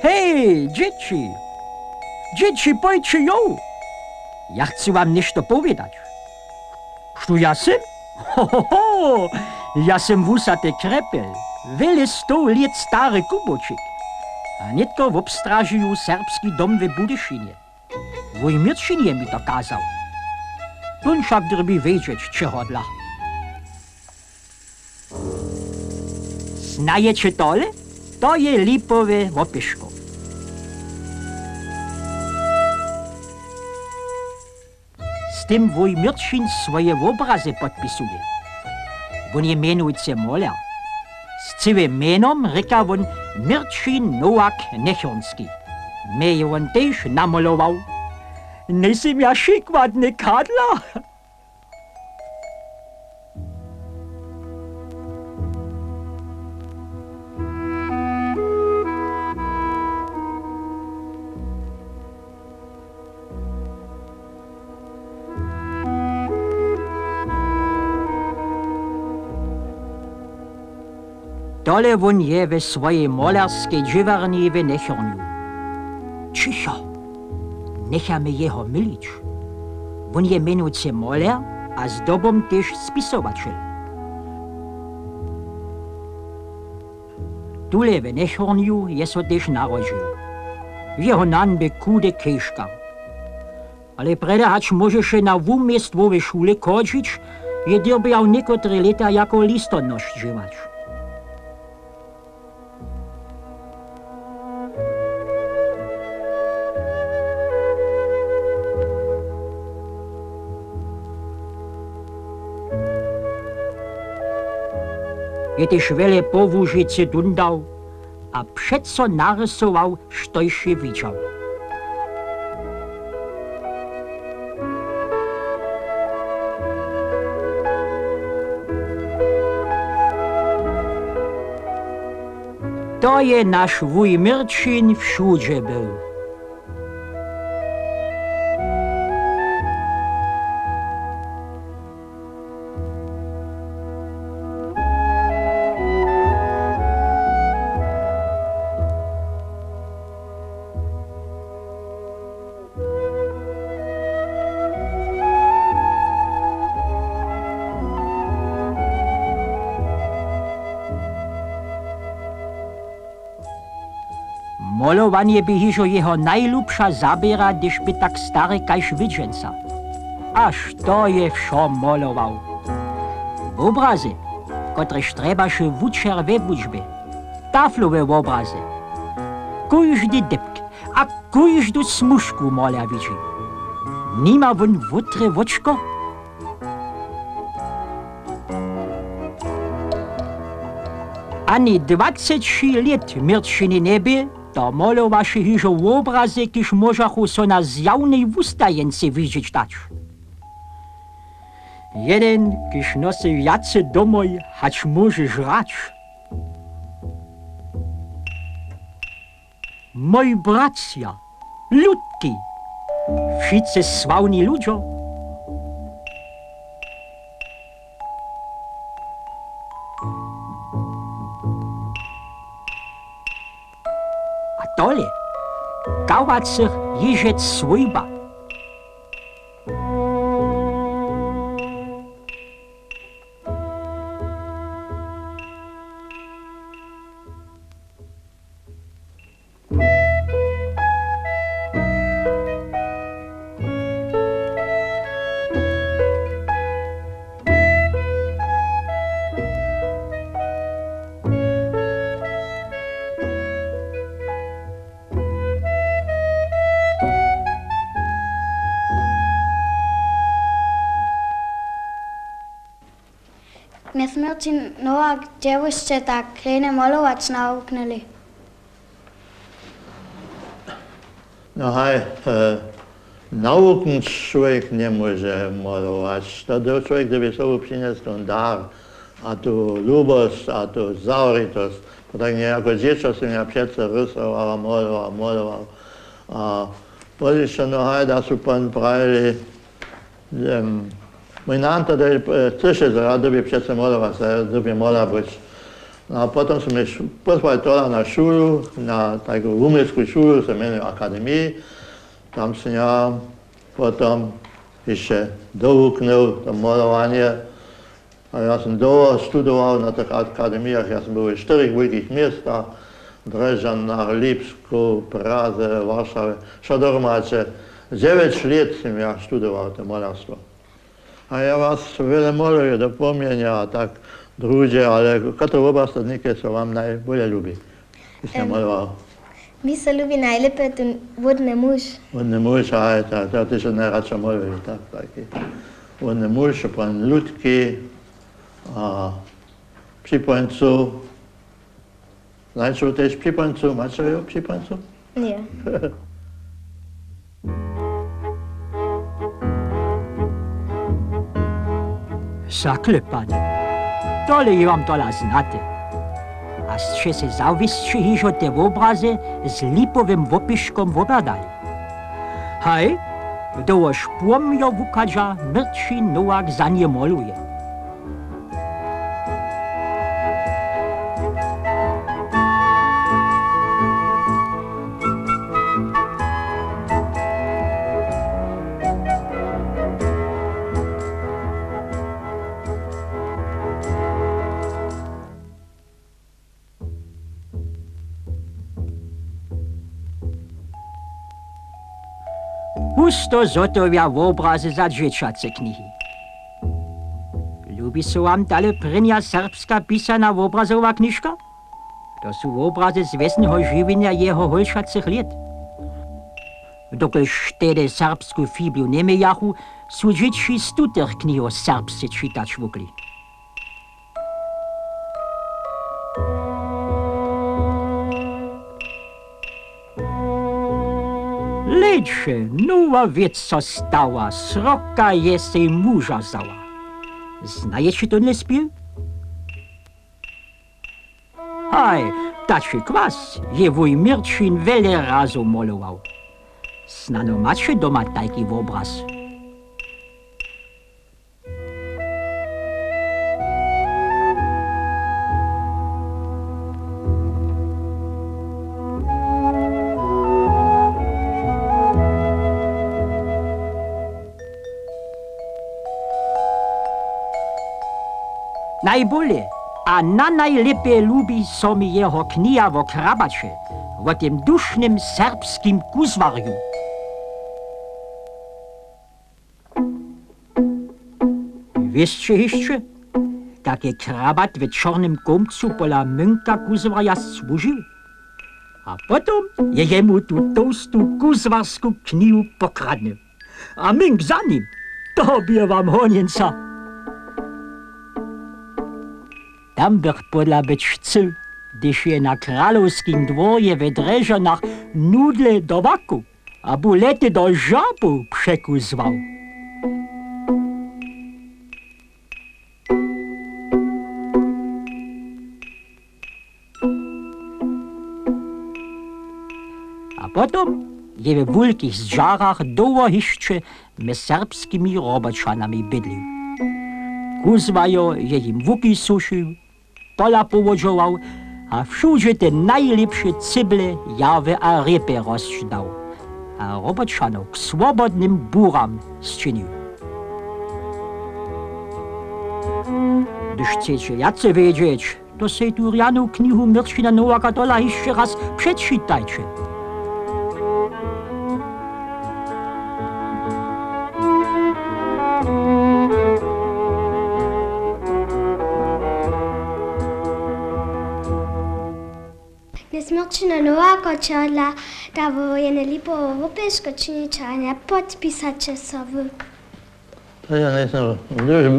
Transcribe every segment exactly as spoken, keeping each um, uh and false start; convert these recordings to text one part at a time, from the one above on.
Hej, dźěći! Dźěći, pójće jow! Ja chcu wam něšto powědać. Štó ja sym? Ho, ho, ho! Ja sym wusaty krjepel, wjele stow lět stary kubočik. A nětko wobstražuju serbski dom w Budyšinje. Wój Měrćin je mi to kazał. Wón wšak dyrbi wědźeć, čehodla. Znajeće tole? To je lipowe wopěško. Z tym wój Měrćin swoje wobrazy podpisuje. Wón je mjenujcy moler. Z cyłym mjenom rěka wón Měrćin Nowak Njechornski. Mje je wón tež namolował. Njejsym ja šikwadny kadla? Tole wón je we swojej molerskej dźěłarni w Njechornju. Ćicho! Njechamy jeho mylić. Wón je mjenujcy moler a zdobom tež spisowaćel. Tule w Njechornju je so tež narodźił. Jeho nan bě chudy kejška. Ale prjedy hač móžeše na wuměstwowe šule chodźić, je dyrbjał někotre lěta jako listornosć dźěłać. Je tež wjele po Łužycy dundał a přeco narysował, štož je widźał. To je naš wuj Měrćin wšudźe był. Molowanje bě hižo jeho najlubša zaběra, hdyž bě tak stary kaž wědźenca. Až to je wšo molował. Wobrazy, kotrež trjebaše wučer we wučbje, taflowe wobrazy. Kóždy dypk a kóždu smužku moler widźi. Nima wón wutre wočko? Ani dwaceći lět Měrćiny njebě, to molowaše hižo wobrazy, kiž móžachu so na zjawnej wustajence widźeć dać. Jeden, kiž nosy wjace domoj, hač móže žrać. Moj bratřa, ludki, wšitcy sławni ludźo. A tole, kawacych ježec swójba. Mje směrći Nowak, dźe byšće tak rjenje molować nawuknyli? No haj, e, nawuknyć čłowjek njemóže molować. To do-, čłowjek dyrbi sobu přinjesć ten dar a tu lubosć a tu zahoritosć. Bo tak jako dźěćo sym ja přeco rysował a molował, molował. A późnišo, no haj, da su pon prawili, Em, mój nan to dej, e, chcyše, zo ja dyrbi přeco molować, zo ja dyrbi mola być. No a potom su mje š-, pósłali tola na šulu, na taku wuměłsku šulu, so mjenuje akademiji. Tam sym ja potom hišće dowuknył to molowanje. A ja sym dołho studował na tych akademijach, ja sym był w štyrich wulkich městach, w Drježdźanach, Lipsku, Praze, Waršawje, wšo dohromady dźewjeć lět sym ja studował to molerstwo. A ja was wjele moluju do pomjenja a tak druhdźe, ale kotry wobraz to něke so wam najbóle lubi? Jis Em, molował. Mi so lubi najlěpje ten wódny muž. Wódny muž, a to, to tež najradšo moluju, tak, taki. Wódny muž, pon Ludki, a při pońcu, znańće tež při pońcu, maće jo při pońcu? Ně. Zaklepane. Tole je wam tola znate. A sće sej zawěsće hižo te wobrazy z lipowym wopiškom wobhladali. Haj, dołhož płomjo wuchadźa, Měrćin Nowak za nje moluje. Husto zhotowja wobrazy za dźěćace knihi. Lubi so wam tale prěnja serbska pisana wobrazowa knižka? To su wobrazy z wjesneho žiwjenja jeho holčacych lět. Dokelž tehdy serbsku fiblu njemějachu, su dźěći z tutych knihow serbsce čitać wukli. Hlejće, nowa wěc so stała, sroka je sej muža wzała. Znajeće tónle spěw? Haj, ptači kwas je wuj Měrćin wjele razow molował. Snano maće doma tajki wobraz. Najbóle a nanajlěpje lubi so mi jeho kniha wo krabaće, wo tym dušnym serbskim kuzłarju. Wěsće hišće, kak je krabat w čornym kołmcu pola mynka kuzłaja słužił? A potom je jemu tu tołstu kuzłarsku knihu pokradnył. A mink za nim, to bě wam honjeńca. Tam bych podla być chcył, hdyž je na kralowskim dworje w Drježdźanach nudle do waku abo lety do žabow překuzłał. A potom je we wulkich zdźarach dołho hišće mjez serbskimi roboćanami bydlił. Kuzłajo je jim łuki sušił, pola powodźował a wšudźe te najlěpše cyble, jarwy a rěpy rosć dał a roboćanow k swobodnym buram sčinił. Hdyž chceće wjace wědźeć, to sej tu rjanu knihu Měrćina Nowaka tola hišće raz přečitajće. Mjez Měrćina Nowaka čehodla da wo jene lipowe wopěško činiće a njepodpisaće so wy? To ja njejsym,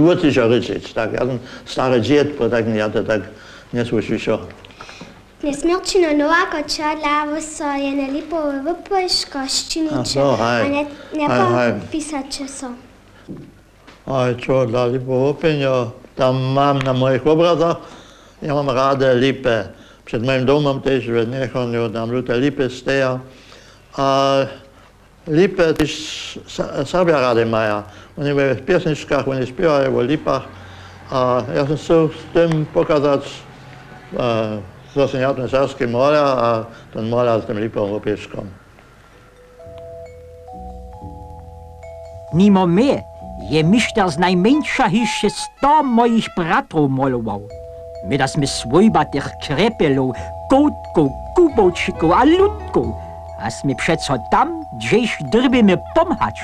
wótřišo rěčić, tak, ja sym stary dźěd, bo tak ja to tak njesłyšišo. Njesměrćino Nowakoća dla wóso jene lipowe wopěško sčiniće. A so, haj. A nje-, haj, haj. Njepopisaće so. Haj, čo dla lipowe wopěnjo, tam mam na mojich wobrazach, ja mam rady lipy. Před mojim domom tež w Njechornju tam lute lipy steja. A lipy tež Sa-, Serbja rady maja. Woni w pěsničkach, woni spěwaja wo lipach. A ja sym chcał z tym pokazać, e, zo sym ja ten serbski moler a ten moler z tym lipowym wopěškom. Nimo mje je mišter znajmjeńša hišće sto mojich bratrow molował. My da smy swójba tych krjepelow, kołtkow, kubowčikow a ludkow, a smy přeco tam, hdźež dyrbimy pomhać.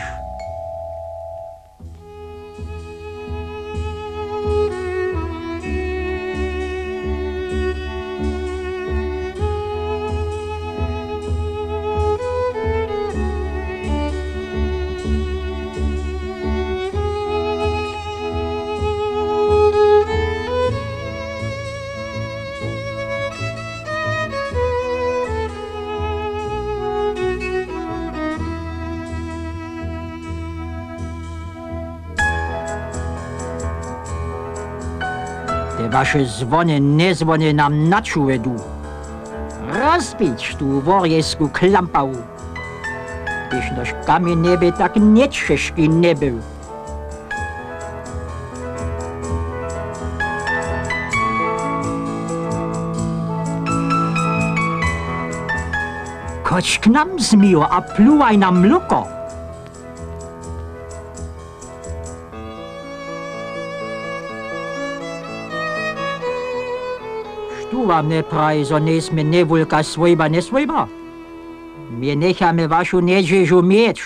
Te waše zwony, njezwony nam na čuły du. Rozbić tu worjesku klampawu. Hdyž nož kamjeń njeby tak njećežki njebył. Chodź k nam, zmijo, a pluwaj na mloko. Štó wam njepraji, zo njejsmy njewulka swójba, njeswójba? Mje njechamy wašu njedźežu měć.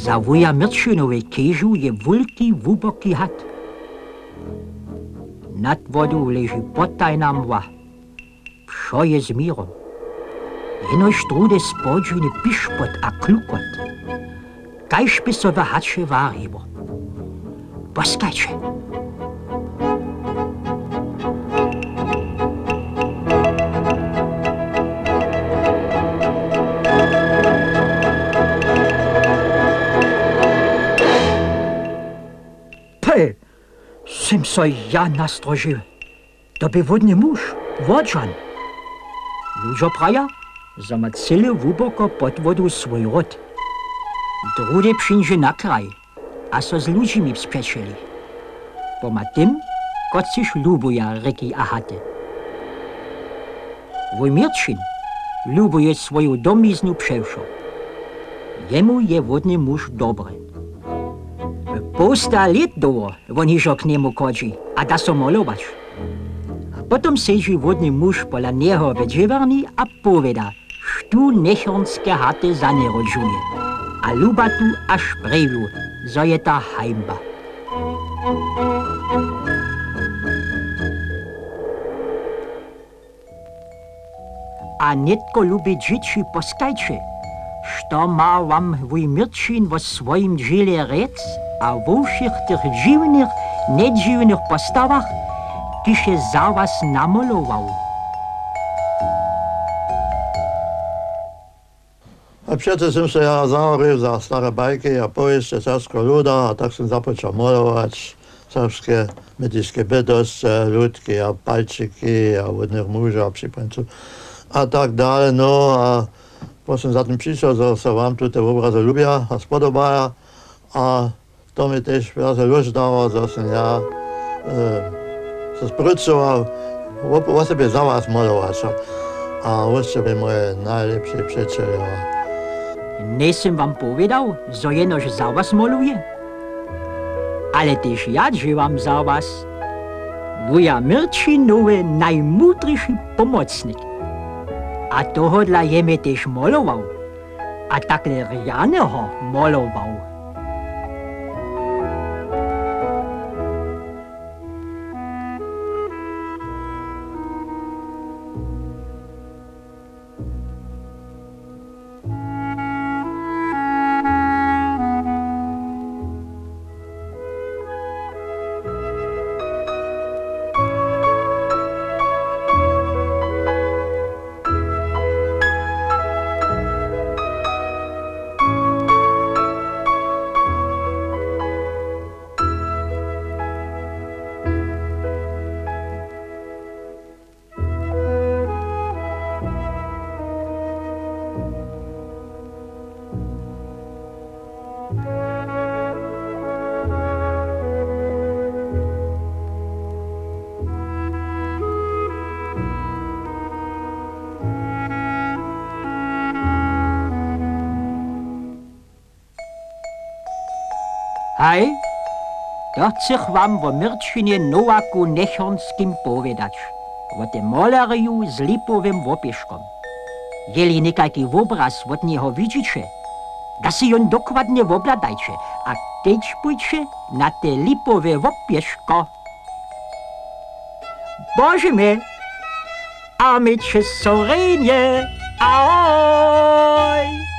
Za wuja Měrćinowej kežu je wulki, hłuboki hat. Nad wodu leži potajna mła. Wšo je z měrom. Jenož druhdy spodźiwny pišpot a klukot. Kaž by so w haće wariło. Poskajće. Py! Sym so ja nastrožił. To bě wódny muž, Wodźan. Ludźo praja, zo ma cyle hłuboko pod wodu swój ród. Druhdy přińdźe na kraj a so z ludźimi spřećeli. Pomha tym, kotřiž lubuja rěki a haty. Wój Měrćin lubuje swoju domiznu přewšo. Jemu je wódny muž dobry. Połsta lět dołho wón hižo k njemu chodźi a da so molować. A potom sedźi wódny muž pola njeho we dźěłarni a powěda, štó njechornske haty zaněrodźuje, a lubatu a šprjeju, zo je ta hańba. A nětko, lubi dźěći, poskajće, što ma wam wój Měrćin wo swojim dźěle rjec a wo wšěch tych dźiwnych, njedźiwnych postawach, kiž je za was namolował. A přeco sym so ja zahorił za stare bajki a powěsće serbskeho luda a tak sym započał molować serbske mytiske bytosće, ludki a palčiki a wódnych mužow a připrańcow a tak dale. No a potom sym za tym přišoł, zo so wam tute wobrazy lubja a spodobaja. A to mi tež wjace lóšt dało, zo sym ja, e, so sprycował, wo-, wosebje za was molować. A wosebje moje najlěpše přećeljo. Njejsym wam powědał, zo jenož za was moluje? Ale tež ja dźěłam za was. Wuja Měrćinowy najmudriši pomocnik. A tohodla je mje tež molował. A takle rjaneho molował. Haj, to chcych wam wo Měrćinje Nowaku Njechornskim powědać, wo tym molerju z lipowym wopěškom. Jeli někajki wobraz wot njeho widźiće, da sej jón dokładnje wobhladajće a tež pójće na te lipowe wopěško. Božymje, a mějće so rjenje, ahoj!